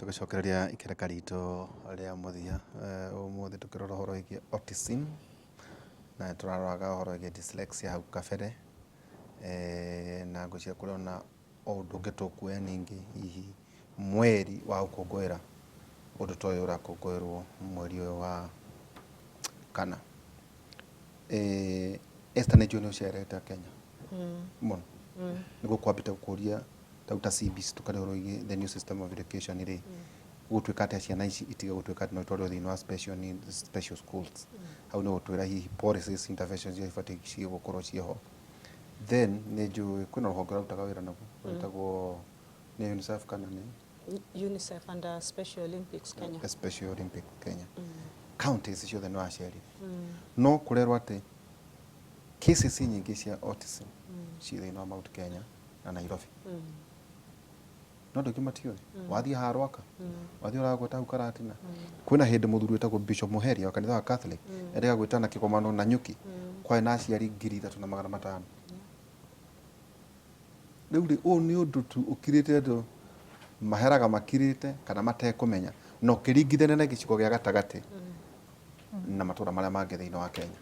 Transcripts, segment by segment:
Tũgĩcokereria ikereka ritũ rĩa mũthia, ũmũthĩ tũkĩrora ũhoro wĩgiĩ autism, na tũraroraga ũhoro wĩgiĩ dyslexia hau kabere, na ngwĩciria kũrĩ ona ũndũ ũngĩ tũkuoya ningĩ hihi mweri wa gũkũngũĩra ũndũ ta ũyũ ũrakũngũĩrwo mweri ũyũ wa kana. Esther, nĩ njũĩ nĩ ũcerete Kenya mũno, nĩguo kwambĩte gũkũria ta ta CBC, tũkarĩa ũhoro wĩgiĩ the new system of education rĩ, gũgũtuĩka atĩa ciana ici itige gũtuĩka atĩ no itwarwo thĩinĩ wa special needs, special schools? Hau nĩ gũtwĩra hihi policies, interventions iria ibatiĩ ciĩ gũkorwo ciĩho. Then nĩ njũĩ kwĩna rũhonge ũrarutaga wĩra naguo rwĩtagwo nĩ UNICEF kana nĩ UNICEF and Special Olympics Kenya. Special Olympic Kenya. Counties ciothe nĩ wacerire, no kũrerwo atĩ cases nyingĩ cia autism ciĩ thĩinĩ wa Mount Kenya na Nairobi, no andũ aingĩ matiũĩ. Wathiĩ haha Rwaka, wathiĩ ũragweta hau Karatina, kwĩna hĩndĩ mũthuri wĩtagwo Bishop Muheria wa kanitha wa Catholic endaga gwĩtana kĩgomano na nyuki, kwarĩ na aciari 3500. Rĩu rĩ, ũyũ nĩ ũndũ tu ũkirĩte, andũ maheraga makirĩte kana matekũmenya, na ũkĩringithania na gĩcigo gĩa gatagatĩ na matũra marĩa mangĩ thĩinĩ wa Kenya.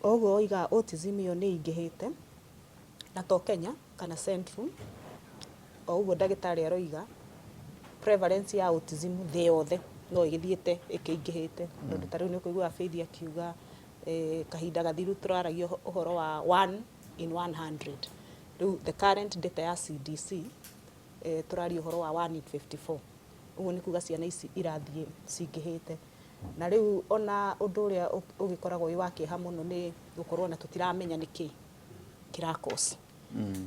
Ũguo woiga, autism ĩyo nĩ ĩingĩhĩte na to Kenya kana Central. O ũguo ndagĩtarĩ aroiga, prevalence ya autism thĩ yothe no ĩgĩthiĩte ĩkĩingĩhĩte, tondũ ta rĩu nĩ ũkũigua Faith akiuga, kahinda gathiru tũraragia ũhoro wa 1 in 100. Rĩu the current data ya CDC, tũraria ũhoro wa 1 in 54. Ũguo nĩ kuga ciana ici irathiĩ cingĩhĩte. Na rĩu ona ũndũ ũrĩa ũgĩkoragwo wĩ wa kĩeha mũno nĩ gũkorwo na tũtiramenya nĩkĩ kĩra cause.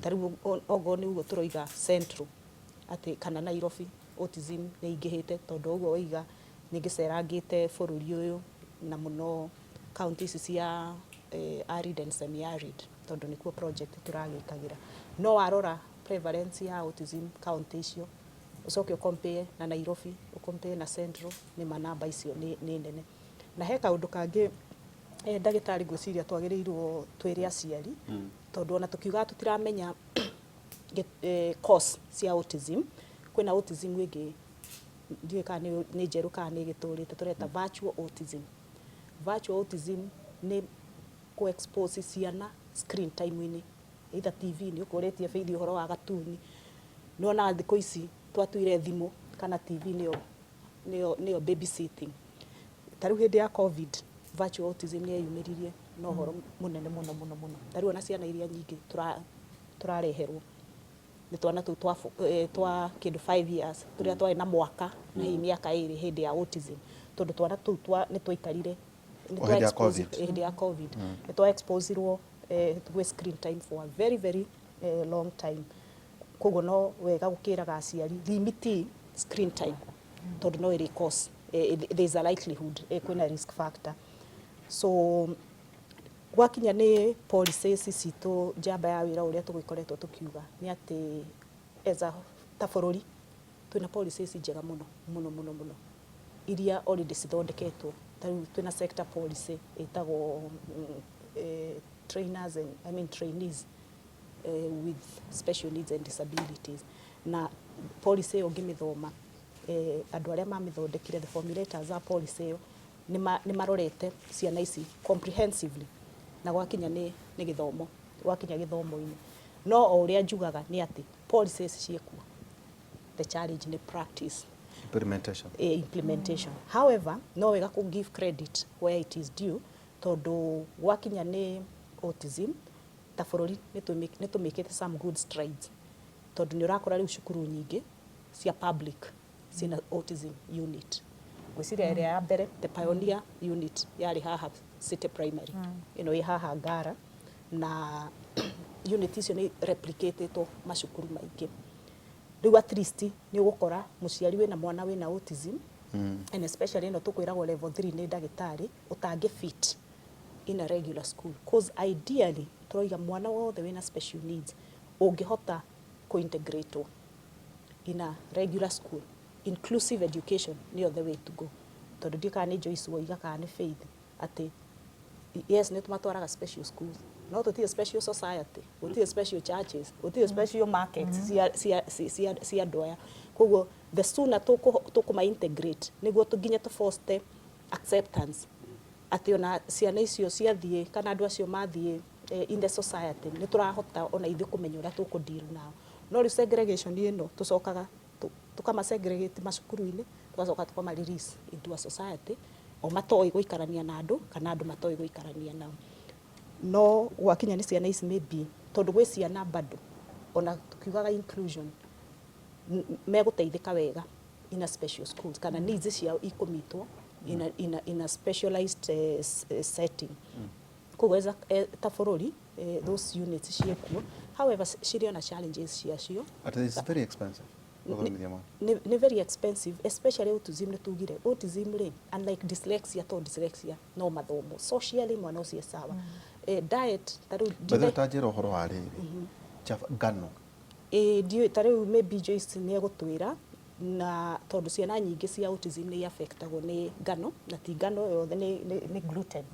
Ta rĩu okorwo nĩ ũguo tũroiga Central atĩ kana Nairobi autism nĩ ingĩhĩte, tondũ ũguo woiga nĩ ngĩcerangĩte bũrũri ũyũ na mũno kaunti ici cia arid and semi arid, tondũ nĩkuo project tũragĩkagĩra. No warora prevalence ya autism kaunti icio, ũcoke ũcompare na Nairobi, ũcompare na Central, nĩ ma namba icio nĩ nene. Na he kaũndũ kangĩ, ndagĩtarĩ, ngwĩciria twagĩrĩirwo twĩre aciari, tondũ ona tũkiugaga tũtiramenya cause cia autism, kwĩna autism ĩngĩ, ndiũĩ kana nĩ njerũ kana nĩ ĩgĩtũrĩte, tũreta virtual autism. Virtual autism nĩ kũ expose ciana screen time-inĩ, either TV. Nĩ ũkũrĩtie Faith ũhoro wa gatuni, nĩ wonaga thikũ ici twatuire thimũ kana TV nĩyo babysitting. Ta rĩu hĩndĩ ya COVID, virtual autism nĩ yeyumĩririe na ũhoro mũnene mũno mũno mũno. Ta rĩu ona ciana iria nyingĩ tũrareherwo nĩ twana tũu twa kĩndũ 5 years, tũrĩa twarĩ na mwaka na hihi mĩaka 2 hĩndĩ ya autism, tondũ twana tũu nĩ twaikarire nĩ O hĩndĩ ya COVID. Hĩndĩ ya COVID nĩ twa exposirwo gwĩ screen time for a very very long time. Koguo no wega gũkĩraga aciari limit screen time, tondũ no ĩrĩ cause, there is a likelihood, kwĩna risk factor. So gwakinya nĩ policies citũ, njamba ya wĩra ũrĩa tũgĩkoretwo tũkiuga nĩ atĩ as a ta bũrũri twĩna policies njega mũno mũno mũno mũno iria already cithondeketwo. Ta rĩu twĩna sector policy ĩtagwo trainers and, I mean, trainees with special needs and disabilities. Na policy ĩyo ũngĩmĩthoma, andũ arĩa mamĩthondekire, the formulators a policy ĩyo, nĩ marorete ciana ici comprehensively na gwakinya nĩ gĩthomo, gwakinya gĩthomo-inĩ. No o ũrĩa njugaga nĩ atĩ policies ciĩkuo, the challenge nĩ practice. Implementation. Implementation. However, no wega kũ give credit where it is due, tondũ gwakinya nĩ autism, ta bũrũri nĩ tũmĩkĩte some good strides, tondũ nĩ ũrakora rĩu cukuru nyingĩ cia public ciĩna autism unit. Ngwĩciria ĩrĩa ya mbere, the pioneer unit, yarĩ haha City Primary ĩno ĩ haha Ngara, na unit icio nĩ replicatĩtwo macukuru maingĩ. Rĩu at least nĩ ũgũkora mũciari wĩna mwana wĩna autism, and especially ĩno tũkwĩragwo level 3 nĩ ndagĩtarĩ, ũtangĩ fit in a regular school, cause ideally tũroiga mwana wothe wĩna special needs ũngĩhota kũ-integrate in a regular school, inclusive education nĩyo the way to go. Tondũ ndiũ kana nĩ Joyce woiga kana nĩ Faith atĩ yes, nĩ tũmatwaraga special schools. No tũtirĩ special society, gũtirĩ special churches, gũtirĩ special markets cia andũ aya. Koguo the sooner tũkũma integrate, nĩguo nginya tũ foster acceptance atĩ ona ciana icio ciathiĩ kana andũ acio mathiĩ in the society, nĩ tũrahota ona ithuĩ kũmenya ũrĩa tũkũ deal nao. No rĩu segregation ĩno, tũcokaga tũkama segregate macukuru-inĩ, tũgacoka tũkama release into a society o matoĩ gũikarania na andũ kana andũ matoĩ gũikarania nao. No gwakinya nĩ ciana ici, maybe tondũ gwĩ ciana bado ona tukiugaga inclusion, megũteithĩka wega in a special schools kana needs ciao ikũmitwo in a specialized setting. Koguo ta bũrũri, those units ciĩkuo, however cirĩ ona challenges ciacio. At it's very expensive gũthomithia mwana. Nĩ very expensive, especially autism. Nĩ tugire autism rĩ, unlike dyslexia, to dyslexia no mathomo, socially mwana ũcio e sawa. Diet ta rĩu By the way, ta njĩra ũhoro wa rĩrĩ, ngano. Ĩĩ, ndiũĩ, ta rĩu maybe Joyce nĩ egũtwĩra, na tondũ ciana nyingĩ cia autism nĩ affectagwo nĩ ngano, na ti ngano yothe, nĩ gluten.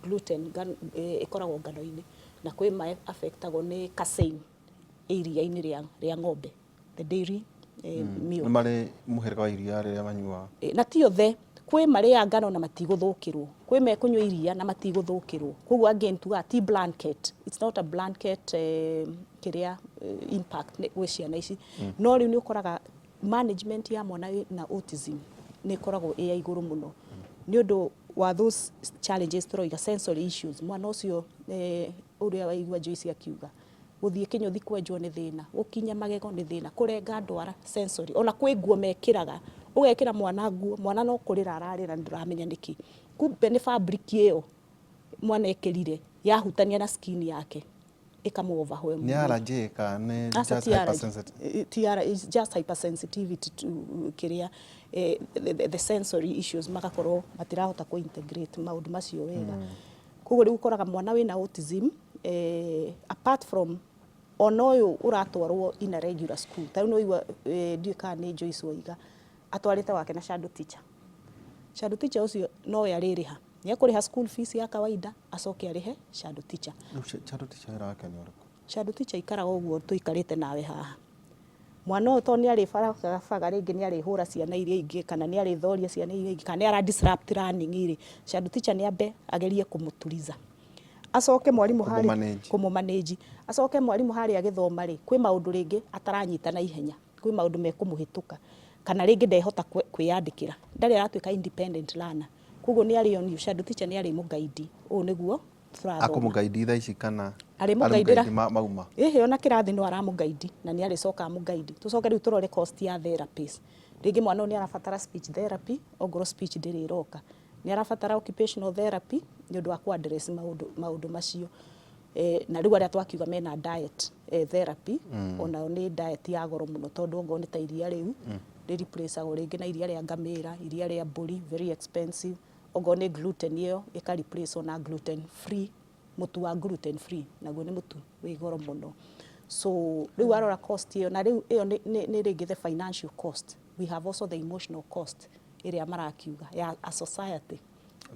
Gluten ĩkoragwo ngano-inĩ, na kwĩ ma affectagwo nĩ casein ĩ iria-inĩ rĩa ng'ombe, the dairy milk. Nĩ marĩ mũhĩrĩga wa iria rĩrĩa manyuaga. Na ti othe. Kwĩ marĩa ngano na matigũthũkĩrwo, kwĩ mekũnyua iria na matigũthũkĩrwo. Koguo again tugaga ti blanket, it's not a blanket kĩrĩa impact gwĩ ciana ici. No rĩu nĩ ũkoraga management ya mwana na autism nĩ ĩkoragwo ĩ ya igũrũ mũno nĩ ũndũ wa those challenges tũroiga, sensory issues. Mwana ũcio, ũrĩa waigua Joyce akiuga, gũthiĩ kĩnyũthi kwenjwo nĩ thĩna, gũkinya magego nĩ thĩna, kũrenga ndwara, sensory. Ona kwĩ nguo mekĩraga, ũgekĩra mwana nguo, mwana no kũrĩra ararĩra, ndũramenya nĩkĩ. Kumbe nĩ fabric ĩyo mwana ekĩrire yahutania na skin yake ĩkamũ overwhelm. Nĩ allergy kana nĩ Aca, just ti allergy. Hypersensitive? Ti it's just hypersensitivity to kĩrĩa, the sensory issues, magakorwo matirahota kũ integrate maũndũ macio wega. Koguo rĩu ũkoraga mwana wĩna autism, apart from ona ũyũ ũratwarwo in a regular school, ta rĩu nĩ waigua, ndiũĩ kana nĩ Joyce waiga atwarĩte wake na shadow teacher. Shadow teacher ũcio nowe arĩrĩha, nĩ ekũrĩha school fees ya kawaida, acoke arĩhe shadow teacher. Rĩu shadow teacher wĩra wake nĩ ũrĩkũ? Shadow teacher ikaraga ũguo tũikarĩte nawe haha. Mwana ũyũ to nĩ arĩbarabaga, rĩngĩ nĩ arĩhũra ciana iria ingĩ, kana nĩ arĩthoria ciana iria ingĩ, kana nĩ ara disrupt learning rĩ, shadow teacher nĩ ambe agerie kũmũturiza, acoke mwarimũ harĩa Kũmũ-manage. Kũmũ-manage. Acoke mwarimũ harĩa agĩthoma rĩ, kwĩ maũndũ rĩngĩ ataranyita na ihenya, kwĩ maũndũ mekũmũhĩtũka, kana rĩngĩ ndehota kwĩyandĩkĩra, ndarĩ aratuĩka independent learner. Koguo nĩ arĩonio, shadow teacher nĩ arĩmũguide, ũũ nĩguo tũrathoma. Akũmũguide thaa ici kana Arĩmũguidĩra. Arĩmũguide mauma? Ĩhĩ, ona kĩrathi no aramũguide na nĩ arĩcoka amũguide. Tũcoke rĩu tũrore cost ya therapist. Rĩngĩ mwana ũyũ nĩ arabatara speech therapy, ongorwo speech ndĩrĩ ĩroka, nĩ arabatara occupational therapy nĩ ũndũ wa kũ address maũndũ macio. Na rĩu arĩa twakiuga mena diet therapy, onao nĩ diet ya goro mũno, tondũ ongorwo nĩ ta iria rĩu rĩ replaceagwo rĩngĩ na iria rĩa ngamĩra, iria rĩa mbũri, very expensive. Ongorwo nĩ gluten ĩyo ĩka replace na gluten free, mũtu wa gluten free naguo nĩ mũtu wĩ goro mũno. So rĩu warora cost ĩyo, na rĩu ĩyo nĩ rĩngĩ the financial cost, we have also the emotional cost ĩrĩa marakiuga ya a society.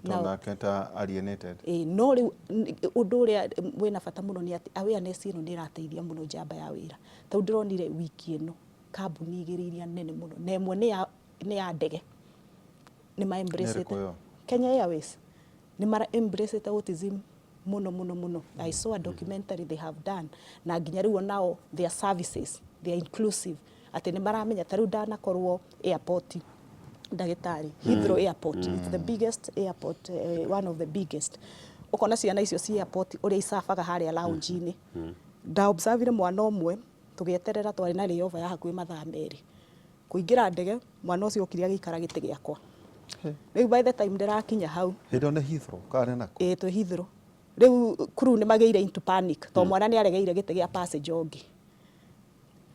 Tondũ nake ta alienated. Ĩĩ, no rĩu ũndũ ũrĩa wĩna bata mũno nĩ atĩ awareness ĩno nĩ ĩrateithia mũno njamba ya wĩra. Tondũ ndĩronire wiki ĩno kambuni igĩrĩ iria nene mũno, na ĩmwe nĩ ya ndege, nĩ ma embrace. Nĩ ĩrĩkũ ĩyo? Kenya Airways nĩ mara embrace autism mũno mũno mũno. I saw a documentary they have done, na nginya rĩu onao their services, they are inclusive, atĩ nĩ maramenya. Ta rĩu ndanakorwo airport, ndagĩtarĩ, Heathrow Airport, it's the biggest airport, one of the biggest. Ũkona ciana icio ci airport ũrĩa icabaga harĩa lounge-inĩ. Nda observire mwana ũmwe tũgĩeterera, twarĩ na layover ya hakuhĩ mathaa 2 kũingĩra ndege. Mwana ũcio okire agĩikara gĩtĩ gĩakwa. Rĩu by the time ndĩrakinya hau, Hĩndĩ ĩyo nĩ Heathrow kana nĩ nakũ? Ĩĩ, twĩ Heathrow. Rĩu crew nĩ magĩire into panic to mwana nĩ aregeire gĩtĩ gĩa passenger ũngĩ.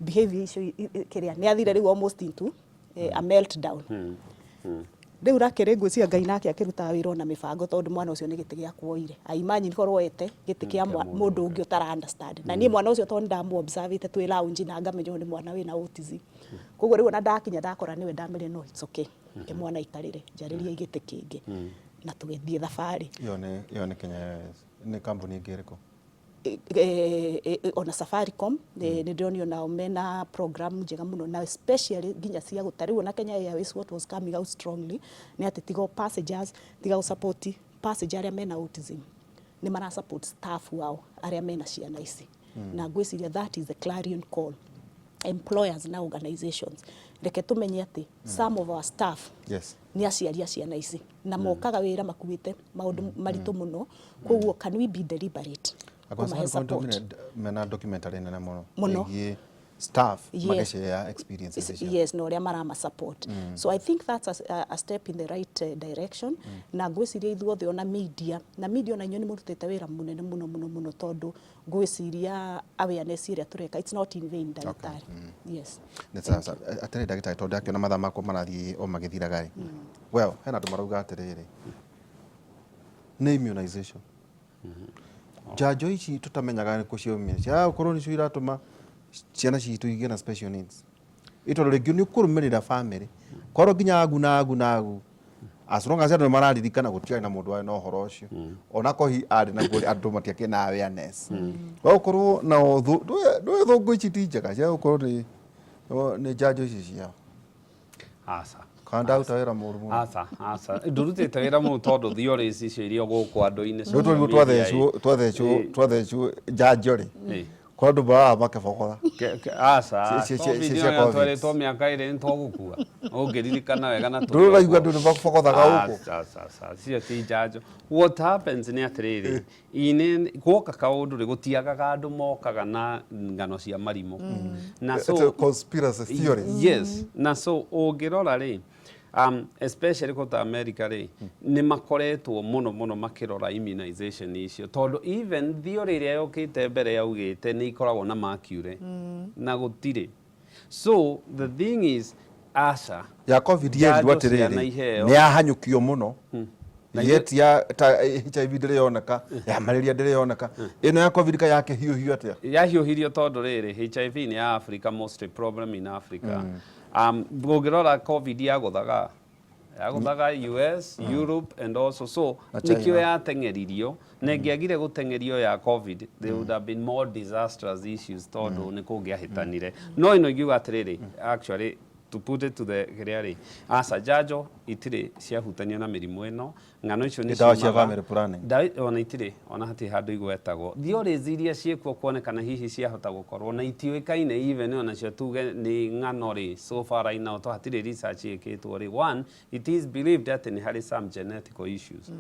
Behavior icio kĩrĩa nĩ athire rĩu almost into a meltdown. Rĩu rakĩrĩ ngwĩciria Ngai nake akĩrutaga wĩra ona mĩbango, tondũ mwana ũcio nĩ gĩtĩ gĩakwa oire. I imagine korwo ete gĩtĩ kĩa mũndũ ũngĩ ũtara understand. Na niĩ mwana ũcio, tondũ nĩndamũ observe twĩ lounge na ngamenya ũyũ nĩ mwana wĩna autism, koguo rĩu ona ndakinya ndakora nĩwe, ndamerire, "No, it's okay, ke mwana aikarĩre, njarĩrie gĩtĩ kĩngĩ," na tũgĩthiĩ thabarĩ. Ĩyo nĩ Kenya Airways. Nĩ kambuni ĩngĩ ĩrĩkũ? Ona Safaricom nĩ ndĩronio nao mena program njega mũno, na especially nginya cia gũta rĩu. Ona Kenya Airways, what was coming out strongly nĩ atĩ tiga o passengers, tiga gũ support passenger arĩa mena autism, nĩ mara support staff wao arĩa mena ciana ici. Na ngwĩciria that is the clarion call, employers na organizations, reke tũmenye atĩ some of our staff nĩ aciari a ciana ici na mokaga wĩra makuĩte maũndũ maritũ mũno. Koguo can we be deliberate kũmahe support? Mena documentary nene mũno Mũno. ĩgiĩ staff magĩshare experiences ciao. Yes, na ũrĩa marama support. So I think that's a step in the right direction. Na ngwĩciria ithuothe, ona media, na media ona inyuĩ nĩ mũrutĩte wĩra mũnene mũno mũno mũno, tondũ ngwĩciria awareness ĩrĩa tũreka, it's not in vain, ndagĩtarĩ. Yes. Nĩ sawa sawa. Atĩrĩ ndagĩtarĩ, tondũ ndakĩona mathaa makwa marathiĩ o magĩthiraga rĩ, well, hena andũ marauga atĩrĩrĩ, nĩ immunization, njanjo ici tũtamenyaga nĩ kũ ciaumire, cia gũkorwo nĩcio iratũma ciana citũ igĩe na special needs. Ĩ tondũ rĩngĩ nĩ ũkũrũmĩrĩra family korwo nginya agu na agu na agu, as long as andũ nĩ mararirikana gũtiarĩ na mũndũ warĩ na ũhoro ũcio, ona korwo hihi arĩ naguo, andũ matiakĩrĩ na awareness wa gũkorwo na ũthũ. Ndũĩ thũngũ ici ti njega cia gũkorwo nĩ njanjo ici ciao. Aca. Kana ndaruta wĩra mũru mũno? Aca, aca, ndũrutĩte wĩra mũru, tondũ theories icio iria gũkũ andũ-inĩ rĩu twarirwo twathecwo twathecwo njanjo rĩ, kwa andũ maraga makĩbogora. Aca. Cia Covid ĩyo COVID. yatwarĩtwo mĩaka 2 nĩ tũgũkua ũngĩririkana wega na Ndũrĩ ũraigua andũ nĩ mabogothaga gũkũ? Aca, aca, aca, cio ti njanjo. What happens nĩ atĩrĩrĩ, ine gwoka kaũndũ rĩ, gũtiagaga andũ mokaga na ng'ano cia marimũ na It's a conspiracy theories. Yes, na so ũngĩrora rĩ, especially kũta America rĩ, nĩ makoretwo mũno mũno makĩrora immunization icio, tondũ even theory ĩrĩa yũkĩte mbere yaugĩte nĩ ikoragwo na mercury na gũtirĩ. So the thing is, aca. Ya COVID yerirwo Njanjo ciana atĩrĩrĩ, iheo. Nĩ yahanyũkio mũno. Na yet ya ta HIV ndĩrĩ yoneka, ya malaria ndĩrĩ yoneka, ĩno ya COVID ka yakĩhiũhio atĩa? Yahiũhirio tondũ rĩrĩ, HIV nĩ ya Africa, mostly problem in Africa. Ũngĩrora COVID yagũthaga US, Europe and also so Na China. Nĩkĩo yateng'eririo, na ĩngĩagire gũteng'erio ya COVID, there would have been more disastrous issues, tondũ nĩ kũngĩahĩtanire. No ĩno ingiuga atĩrĩrĩ, actually, to put it to the kĩrĩa rĩ, aca, njanjo itirĩ ciahutanio na mĩrimũ ĩno. Ng'ano icio nĩ Ndawa cia ciumaga- family planning. Ona itirĩ, ona hatirĩ handũ igwetagwo. Theories iria ciĩkuo kuonekana hihi ciahota gũkorwo na itiũĩkaine, even onacio tuge nĩ ng'ano rĩ, so far right now to hatirĩ research ĩkĩtwo rĩ. One, it is believed atĩ nĩ harĩ some genetical issues.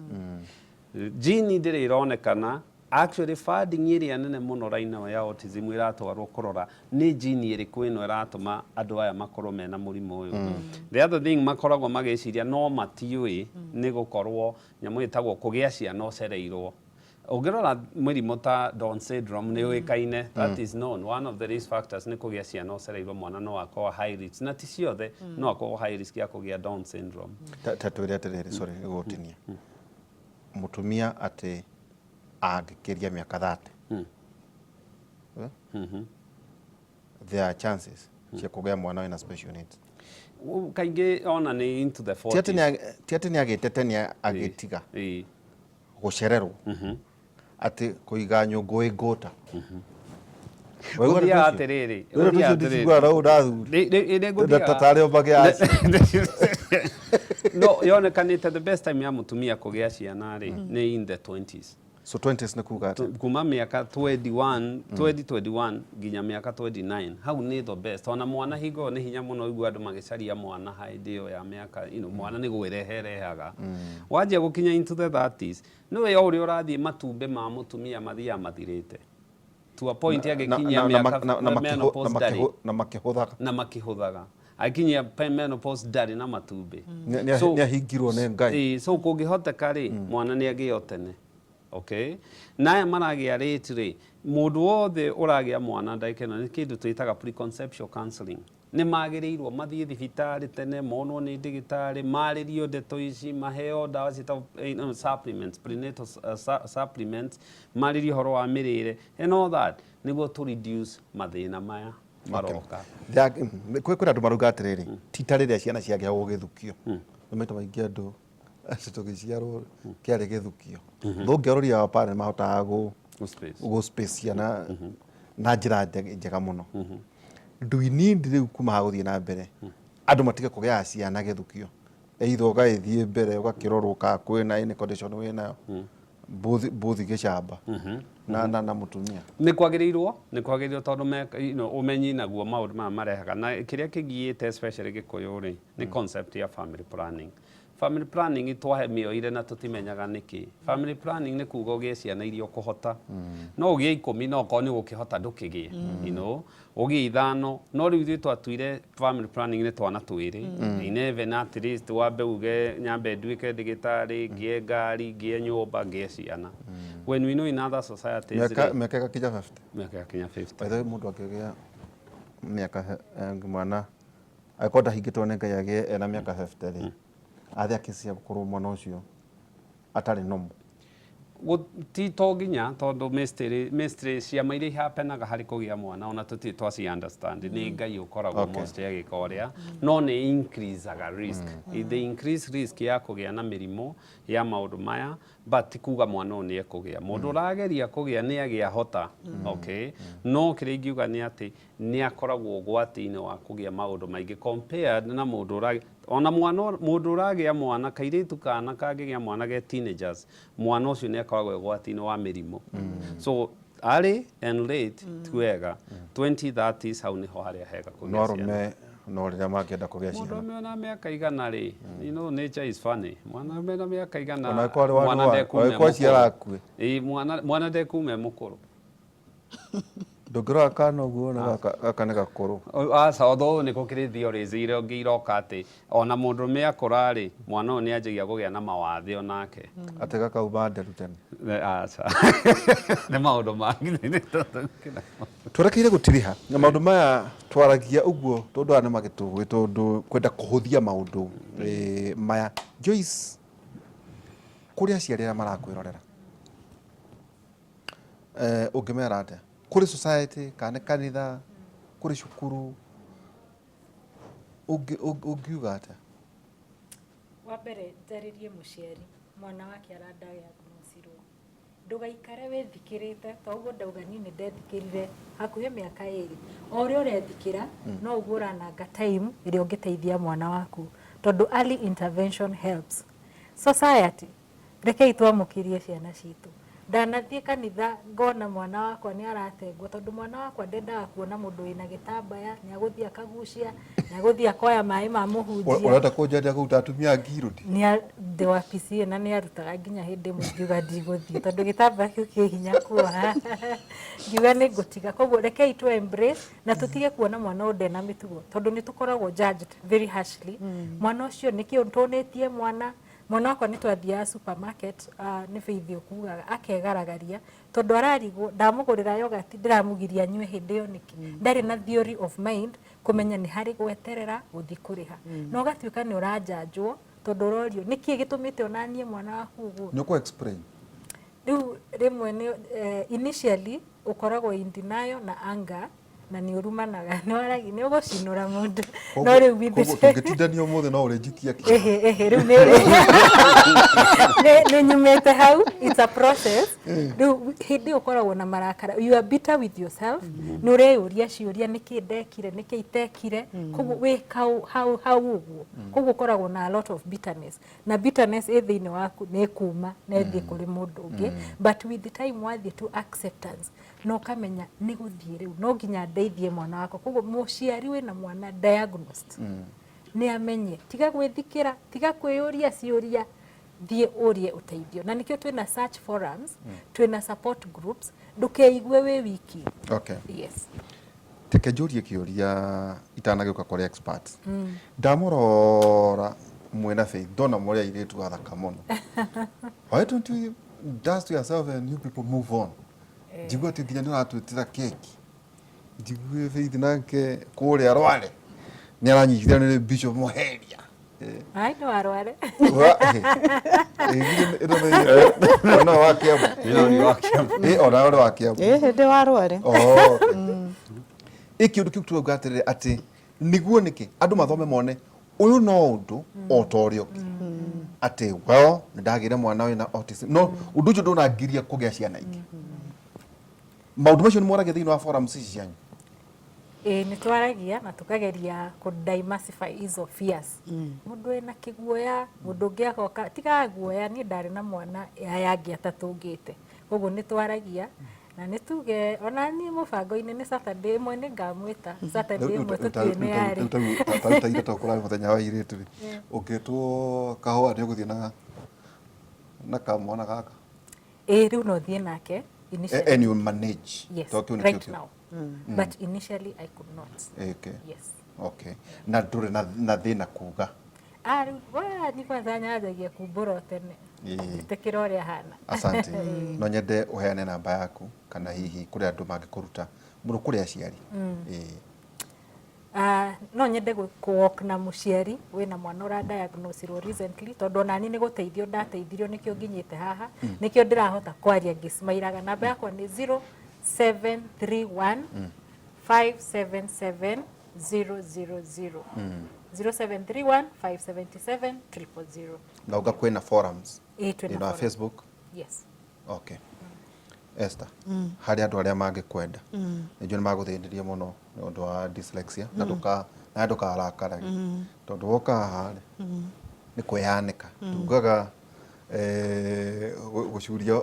Gene ndĩrĩ ĩronekana. Actually, funding ĩrĩa nene mũno right now ya autism ĩratwarwo kũrora nĩ gene ĩrĩkũ ĩno ĩratũma andũ aya makorwo mena mũrimũ ũyũ. The other thing makoragwo magĩciria, no matiũĩ, nĩ gũkorwo nyamũ ĩtagwo kũgĩa ciana ũcereirwo. Ũngĩrora mũrimũ ta Down syndrome nĩ ũĩkaine, that is known, one of the risk factors nĩ kũgĩa ciana ũcereirwo. Mwana no akorwo high risk, na ti ciothe, no akorwo high risk ya kũgĩa Down syndrome. Ta twĩre atĩrĩrĩ, sorry gũgũtinia, mũtumia atĩ angĩkĩria mĩaka 30, eh? There are chances cia kũgĩa mwana wĩna special needs? Kaingĩ ona nĩ into the Ti atĩ 40s. Ti atĩ nĩ agĩte tene agĩtiga gũcererwo, atĩ kũiga nyũngũ ĩ ngũta. Waigua Gũthiaga ndeto icio? atĩrĩrĩ, Ndeto gũthiaga icio atĩrĩrĩ. ndiciguaga na ũũ ndathuri. Nĩ ngũthiaga- Ta tarĩ o magĩa No yonekanĩte the best time ya mũtumia kũgĩa ciana rĩ, nĩ in the 20s. So 20s nĩ kuga atĩ Kuma mĩaka 21, 2021 nginya mĩaka 29, hau nĩ the best. Ona mwana hingo ĩyo nĩ hinya mũno ũigua andũ magĩcaria mwana hĩndĩ ĩyo ya mĩaka mwana nĩ gwĩrehe rehaga. Wanjia gũkinya into the 30s, nĩwe o ũrĩa ũrathiĩ matumbĩ ma mũtumia mathiaga mathirĩte to a point agĩkinyia mĩaka menopause ndarĩ na makĩhũthaga. Na makĩhũthaga, akinyia menopause ndarĩ na matumbĩ. Nĩ ahingirwo nĩ Ngai. Ĩĩ, so kũngĩhoteka rĩ, mwana nĩ agĩo tene. Okay, na aya maragĩa rate rĩ, mũndũ wothe ũragĩa mwana ndagĩka ĩno, nĩ kĩndũ twĩtaga preconceptual counseling, nĩ magĩrĩirwo mathiĩ thibitarĩ tene, monwo nĩ ndagĩtarĩ, marĩrio ndeto ici, maheo ndawa ciĩtagwo no, supplements, prenatal supplements, marĩrio ũhoro wa mĩrĩre and all that, nĩguo to reduce mathĩna maya maroka. Kwĩ andũ marauga atĩrĩrĩ, ti ta rĩrĩa ciana ciagĩagwo gĩthukio. Nĩ maita maingĩ andũ atĩ tũgĩciarwo kĩarĩ gĩthukio. Thũngĩaroria wa parent mahotaga gũ Space. Gũ space ciana na njĩra njega mũno. Do we need rĩu kuma haha gũthiĩ na mbere andũ matige kũgĩaga ciana gĩthukio, either ũgagĩthiĩ mbere ũgakĩrorwo kana kwĩna any condition wĩnayo, both gĩcamba na mũtumia? Nĩ kwagĩrĩirwo tondũ ũmenyi naguo maũndũ maya marehaga na kĩrĩa kĩgiĩte, especially Gĩkũyũ rĩ, nĩ concept ya family planning. Family planning twamĩoire na tũtimenyaga nĩkĩ. Family planning nĩ kuga ũgĩe ciana iria ũkũhota. No ũgĩe 10, no okorwo nĩ ũgũkĩhota ndũkĩgĩe, ũgĩe ithano. No rĩu ithuĩ twatuire family planning nĩ twana twĩrĩ, 11 at least, wambe uge nyambe nduĩke ndagĩtarĩ, ngĩe ngari, ngĩe nyũmba, ngĩe ciana, when we know in other societies mĩaka rĩ, mĩaka ĩgakinya 50. Mĩaka yakinya 50. By the way, mũndũ angĩgĩa mĩaka mwana angĩkorwo ndahingĩtwo nĩ Ngai agĩe ena mĩaka 50 rĩ, athĩ akĩcia gũkorwo mwana ũcio atarĩ normal? Ti to nginya, tondũ mystery ciama iria ihapenaga harĩ kũgĩa mwana ona tũtirĩ twaci understand, nĩ Ngai ũkoragwo mostly agĩka ũrĩa, no nĩ increasaga risk. They increase risk ya kũgĩa na mĩrimũ ya maũndũ maya, but ti kuga mwana ũyũ nĩ ekũgĩa. Mũndũ ũrageria kũgĩa nĩ agĩa hota, okay, no kĩrĩa ingiuga nĩ atĩ nĩ akoragwo ũgwati-inĩ wa kũgĩa maũndũ maingĩ compared na mũndũ ũragĩa ona mwana. Mũndũ ũragĩa mwana kairĩtu kana kangĩgĩa mwana ge teenagers, mwana ũcio nĩ akoragwo ũgwati-inĩ wa mĩrimũ. So early and late ti wega, 20 30s hau nĩho harĩa hega No kũgĩa ciana. Arũme no rĩrĩa mangĩenda kũgĩa Mũndũ ciana? ũmwe na mĩaka 100 rĩ, nature is funny. Mwana ũmwe na mĩaka 100 Ona angĩkorwo arĩ wa mwana ndekuuma e angĩkorwo aciara mũkũrũ. akue. Ĩĩ, mwana ndekuuma e mũkũrũ. Ndũngĩrora kana ũguo wone gaka nĩ gakũrũ. Aca, although nĩ gũkĩrĩ theories iria ũngĩ iroka atĩ ona mũndũrũme akũra rĩ, mwana ũyũ nĩ anjagia kũgĩa na mawathe onake. Atĩ gakauma nderu tene? Aca, nĩ maũndũ mangĩ. Twerekeire gũtiriha na maũndũ maya twaragia ũguo tondũ aya nĩ magĩtũĩ, tondũ kwenda kũhũthia maũndũ maya. Joyce, kũrĩ aciari arĩa marakwĩrorera, ũngĩmera atĩa kũrĩ society kana nĩ kanitha, kũrĩ cukuru, ũngiuga atĩa? Wa mbere njarĩrie mũciari mwana wake aradiagnosirwo, ndũgaikare wĩthikĩrĩte. To ũguo ndauga niĩ nĩ ndethikĩrire hakuhĩ mĩaka 2. O ũrĩa ũrethikĩra no ũguo ũrananga time ĩrĩa ũngĩteithia mwana waku, tondũ early intervention helps. Society, rekei twamũkĩrie ciana citũ. Ndanathiĩ kanitha ngona mwana wakwa nĩ aratengwo, tondũ mwana wakwa ndendaga kuona mũndũ wĩna gĩtambaya, nĩ agũthiĩ akagucia, nĩ agũthiĩ akoya maĩ ma mũhunjia. Ũrenda kũnjendia kũu ta atumia a ngirũndi? Nĩ ndĩ wa PCA na nĩ arutaga nginya hĩndĩ ĩmwe ngiuga ndigũthiĩ tondũ gĩtambaya kĩu kĩ hinya kuoha, ngiuga nĩ ngũtiga. Koguo rekei tũ embrace na tũtige kuona mwana ũyũ ndena mĩtugo, tondũ nĩ tũkoragwo judged very harshly. Mwana ũcio nĩkĩ ũtũnĩtie mwana? Mwana wakwa nĩ twathiaga supermarket, nĩ Faith ũkugaga akegaragaria tondũ ararigwo ndamũgũrĩra yogurt, ndĩramũgiria anyue hĩndĩ ĩyo nĩkĩ? Ndarĩ na theory of mind kũmenya nĩ harĩ gweterera gũthiĩ kũrĩha, na ũgatuĩka nĩ ũranjanjwo tondũ ũrorio nĩkĩ gĩtũmĩte onanie mwana waku ũguo. Nĩ ũkũ explain? Rĩu rĩmwe nĩ initially ũkoragwo in denial na anger, na nĩ ũrumanaga, nĩ waragia, nĩ ũgũcinũra mũndũ, no rĩu with Koguo tũngĩtindania ũmũthĩ no ũrĩnjikia kĩ? Ehe, rĩu nĩ nyumĩte hau. It's a process. Rĩu hĩndĩ ĩyo ũkoragwo na marakara, you are bitter with yourself, nĩ ũreyũria ciũria, nĩkĩ ndekire, nĩkĩ itekire? Koguo wĩ kau hau hau ũguo, koguo ũkoragwo na a lot of bitterness, na bitterness ĩ thĩinĩ waku nĩ ĩkuma na ĩthiĩ kũrĩ mũndũ ũngĩ. But with the time wathiĩ to acceptance na ũkamenya nĩ gũthiĩ, rĩu no nginya ndeithie mwana wakwa. Koguo mũciari wĩna mwana diagnosed nĩ amenye, tiga gwĩthikĩra, tiga kwĩyũria ciũria, thiĩ ũrie ũteithio, na nĩkĩo twĩna search forums, twĩna support groups. Ndũkeigue wĩ wiki. Yes. Reke njũrie kĩũria itanagĩũka kũrĩ experts. Ndamũrora mwĩna Faith, ndona mũrĩ airĩtu athaka mũno. Why don't you dust yourself and you people move on? Njigua atĩ nginya nĩ ũratwĩtĩra keki. Njigue Faith nake kũrĩa Rware nĩ aranyitithanio nĩ Bishop Muheria. Ai, no arware. Ona wa Kiambu. Ĩno nĩ wa Kiambu. Ona ũrĩ wa Kiambu. Ĩ hĩndĩ wa rware. Oh, okay. Ĩ kĩũndũ kĩu turauga atĩrĩrĩ, atĩ nĩguo nĩkĩ andũ mathome mone ũyũ no ũndũ o ta ũrĩa ũngĩ, atĩ well, nĩ ndagĩire mwana wĩna autism, no ũndũ ũcio ndũnangiria kũgĩa ciana ingĩ. Maũndũ macio nĩ moragia thĩinĩ wa forums ici cianyu? Ĩĩ, nĩ twaragia na tũkageria kũ diversify izo fears. Mũndũ wĩna kĩguoya, mũndũ ũngĩ agoka, tiga guoya, niĩ ndarĩ na mwana aya angĩ atatũ ngĩte. Koguo nĩ twaragia na nĩ tuge ona niĩ mũbango-inĩ nĩ Saturday ĩmwe nĩ ngamwĩta, Saturday ĩmwe tũtiũĩ nĩ yarĩ. Tarĩu ta ira tondũ kũrarĩ mũthenya wa airĩtu rĩ, ũngĩtwo kahũa nĩ ũgũthiĩ na kamwana gaka? Ĩĩ, rĩu no thiĩ nake initially. And you manage? Yes, Tondũ kĩu nĩkĩo right kĩu. now. But initially I could not. Okay. Yes. Okay. Na ndũrĩ na thĩna kuga? Ah, rĩu wa ni kwanza nyanjagia kumbũra o tene. Njĩtĩkĩra ũrĩa hana. Asante. No nyende ũheane namba yaku kana hihi kũrĩ andũ mangĩkũruta mũno kũrĩ aciari. Ĩĩ. Ah, no nyende kũ-walk na mũciari wĩna mwana ũra diagnosirwo recently, tondũ onani nĩ gũteithio ndateithirio, nĩkĩo nginyĩte haha, nĩkĩo ndĩrahota kwaria ngĩsmairaga. Namba yakwa nĩ 0731 577 000, 0731 577 000. Na uga kwĩna forums? Ĩĩ, twĩna Thĩinĩ wa forum. Facebook? Yes. Okay. Esther, harĩ andũ arĩa mangĩkwenda, nĩ njũĩ nĩ magũthĩnirie mũno nĩ ũndũ wa dyslexia, na ndũka na ndũkarakarage tondũ woka haha rĩ nĩ kwĩyanĩka tugaga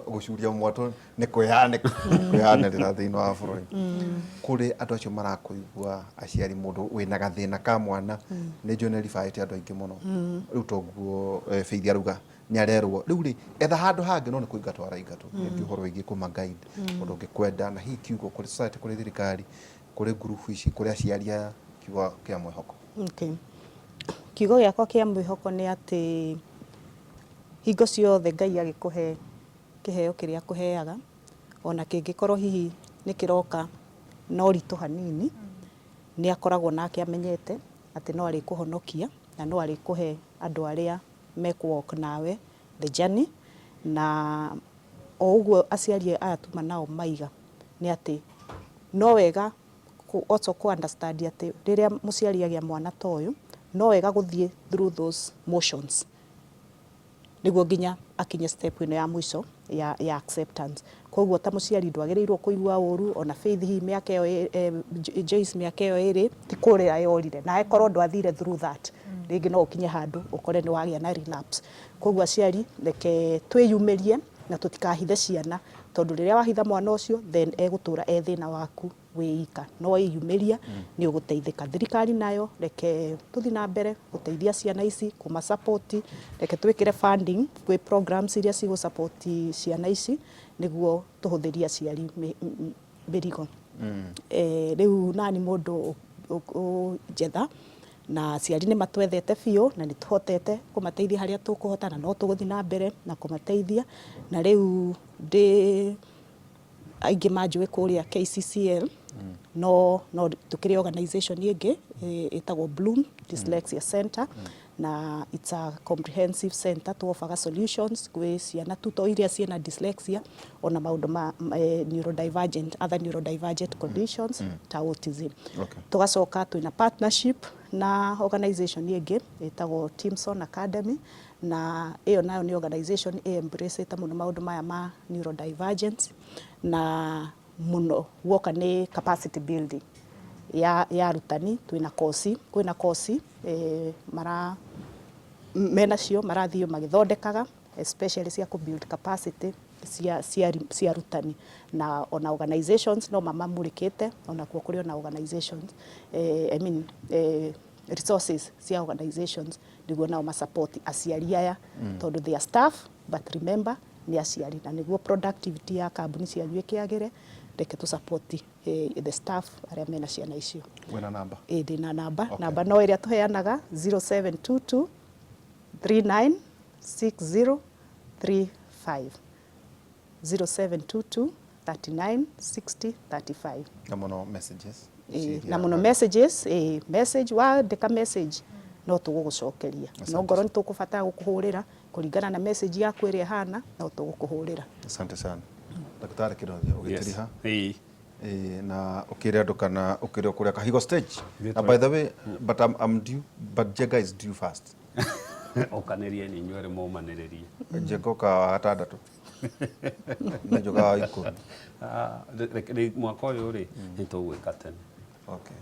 gũcuria mwatũ nĩ kwĩyanĩka kwĩyanĩrĩra thĩinĩ wa bũrũri. Kũrĩ andũ acio marakũigua, aciari, mũndũ wĩna gathĩna ka mwana, nĩ njũĩ nĩ ribaĩte andũ aingĩ mũno. Rĩu toguo Faith arauga nĩ arerwo rĩu rĩ etha handũ hangĩ, no nĩ kũingatwo araingatwo. Rĩngĩ ũhoro wĩgiĩ kũma guide ũndũ ũngĩkwenda, na hihi kiugo kũrĩ society, kũrĩ thirikari, kũrĩ ngurubu ici, kũrĩ aciari aya, kiugo kĩa mwĩhoko. Okay. Kiugo gĩakwa kĩa mwĩhoko nĩ atĩ hingo ciothe Ngai agĩkũhe kĩheo kĩrĩa akũheaga, ona kĩngĩkorwo hihi nĩ kĩroka na ũritũ hanini, nĩ akoragwo nake amenyete atĩ no arĩkũhonokia na no arĩkũhe andũ arĩa mekũ walk nawe the journey. Na o ũguo aciari aya tuma nao maiga nĩ atĩ no wega also kũ understand atĩ rĩrĩa mũciari agĩa mwana ta ũyũ, no wega gũthiĩ through those motions nĩguo nginya akinye step ĩno ya mũico ya acceptance. Koguo ta mũciari ndwagĩrĩirwo kũigua ũru ona Faith hihi mĩaka ĩyo Joyce mĩaka ĩyo ĩrĩ ti kũrĩra yorire, na angĩkorwo ndwathire through that, rĩngĩ no ũkinye handũ ũkore nĩ wagĩa na relapse. Koguo aciari, reke twĩyumĩrie na tũtikahithe ciana, tondũ rĩrĩa wahitha mwana ũcio, then egũtũra e thĩna waku wĩ ika, no wĩyumĩria nĩ ũgũteithĩka. Thirikari nayo, reke tũthiĩ na mbere gũteithia ciana ici, kũma support, reke twĩkĩre funding kwĩ programs iria cigũ support ciana ici nĩguo tũhũthĩrie aciari mĩrigo. Rĩu nani mũndũ ũnjetha, na aciari nĩ matwethete biũ na nĩ tũhotete kũmateithia harĩa tũkũhota, na no tũgũthiĩ na mbere na kũmateithia. Na rĩu ndĩ aingĩ manjũĩ kũrĩa KCCL, no tũkĩrĩ organization ĩngĩ ĩtagwo Bloom Dyslexia Center, na it's a comprehensive center tuofaga solutions gwĩ ciana tu to iria ciĩna dyslexia, ona maũndũ ma neurodivergent, other neurodivergent conditions ta autism. Tũgacoka twĩna partnership na organization ĩngĩ ĩtagwo Timson Academy, na ĩyo nayo nĩ organization ĩ embrace mũno maũndũ maya ma neurodivergence, na mũno guoka nĩ capacity building ya arutani. Twĩna kosi, kwĩna kosi mara menacio marathiĩ magĩthondekaga, especially cia kũ build capacity cia arutani, na ona organizations no mamamũrĩkĩte, ona kuo kũrĩ ona organizations, I mean, resources cia organizations nĩguo nao masupport aciari aya, tondũ they are staff, but remember nĩ aciari, na nĩguo productivity ya kambuni cianyu ĩkĩagĩre, reke tũ support the staff arĩa mena ciana icio. Wĩna namba? Ĩ, ndĩna namba. Namba no ĩrĩa tũheanaga, 0722 396035, 0722 39 60 35. Na mũno messages? Ĩ, na mũno messages. Ĩ, message, wandĩka message no tũgũgũcokeria, no ngorwo nĩ tũkũbatara gũkũhũrĩra kũringana na message yaku ĩrĩa ĩhana, no tũgũkũhũrĩra. Asante sana, Daktari Kirothia, ũgĩtiriha. Ĩĩ. Ĩĩ, na ũkĩre andũ kana ũkĩre kũrĩa Kahigo stage. Na by the way, but I'm due, but Jenga is due first. Ũkanĩrie nĩ inyuĩ erĩ mũmanĩrĩrie. Jenga ũka wa gatandatũ. Nĩ njugaga wa 10. Ah, mwaka ũyũ rĩ, nĩ tũgwĩka tene.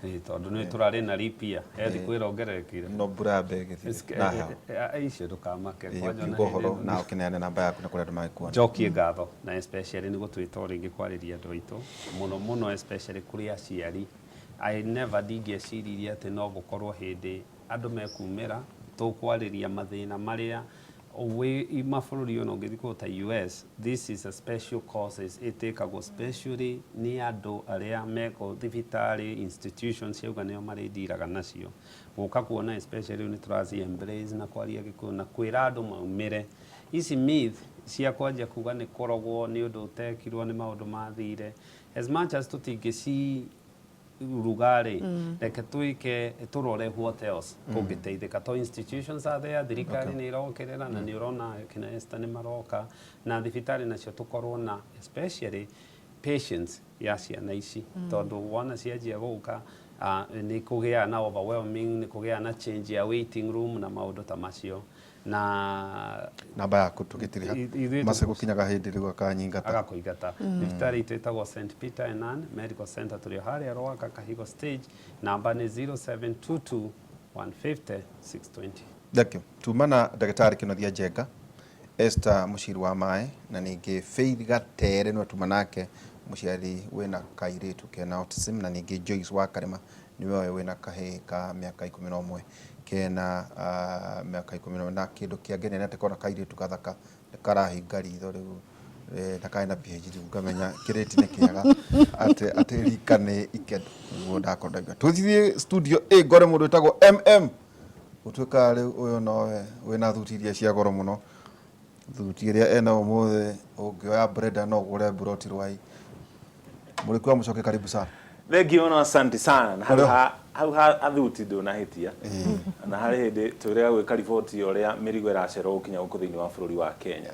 Ĩ, tondũ nĩ tũrarĩ na leap year he thikũ ĩrongererekire. No mbura yambe ĩgĩthire na heho. Icio ndũkamake. Kwanja ona Ũkiuga hĩndĩ ũhoro ĩno na ũkĩneane namba yaku na kũrĩa andũ mangĩkuona. Njokie ngatho na especially nĩ gũtwĩta o rĩngĩ kwarĩria andũ aitũ mũno mũno, especially kũrĩ aciari. I never ndingĩeciririe atĩ no gũkorwo hĩndĩ andũ mekumĩra tũkwarĩria mathĩna marĩa wĩ mabũrũri ona ũngĩthiĩ kũndũ ta US. This is a special courses ĩtĩkagwo specially nĩ andũ arĩa meko thibitarĩ, institutions ciauga nĩo marĩndiraga nacio gũka kuona, especially rĩu nĩ tũraci embrace na kwaria Gĩkũyũ na kwĩra andũ maumĩre ici myth cia kwanjia kuga nĩ kũrogwo, nĩ ũndũ ũtekirwo, nĩ maũndũ mathire. As much as tũtingĩci ruga rĩ, reke twĩke tũrore what else kũngĩteithĩka to institutions are there. Thirikari nĩ ĩrokerera na nĩ ũrona kina Esther nĩ maroka na thibitarĩ nacio tũkorwo na especially patience ya ciana ici, tondũ wona cianjia gũka nĩ kũgĩaga na overwhelming, nĩ kũgĩaga na change ya waiting room na maũndũ ta macio na Namba yaku tũgĩtiriha. Ithuĩ Mace gũkinyaga hĩndĩ rĩu akanyingata. Agakũingata. Thibitarĩ itũ ĩtagwo St Peter and Ann Medical Center, tũrĩ o harĩa Rwaka Kahigo stage. Namba nĩ 0722 150 620. Thank you. Tuma na ndagĩtarĩ Kĩnothia Njenga, Esther Mũciri wa Maĩ, na ningĩ Faith Gatere nĩwe tuma nake, mũciari wĩna kairĩtu kena autism, na ningĩ Joyce wa Karĩma nĩwe wĩna kahĩĩ ka mĩaka 11 kena mĩaka 11, na kĩndũ kĩangenia nĩ atĩ kona kairĩtu gathaka nĩ karahinga ritho rĩu na karĩ na PhD, ngamenya kĩrĩti nĩ kĩega atĩ rika nĩ ikendo nĩguo ndakorwo ndaigua. Tũthiĩ studio ĩ ngore mũndũ wĩtagwo MM gũtuĩka rĩu ũyũ nowe wĩna thuti iria cia goro mũno, thuti ĩrĩa ena ũmũthĩ ũngĩoya brenda no ũgũre mburoti rwai. Mũrĩku wa mũcoke, karibu sana. Thank you mũno, asante sana. Na hau Ũrĩho? Hau ha athuti ndũnahĩtia, na harĩ hĩndĩ twĩrĩga gwĩka riboti ya ũrĩa mĩrigo ĩracererwo gũkinya gũkũ thĩinĩ wa bũrũri wa Kenya.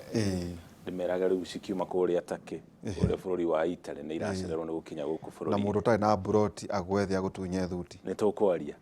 Ndĩmeraga rĩu cikiuma kũrĩa Turkey, kũrĩa bũrũri wa Italy, nĩ iracererwo nĩ gũkinya gũkũ Na bũrũri. Mũndũ ũtarĩ na mburoti agwethe agũtunye thuti. Nĩ tũkwaria.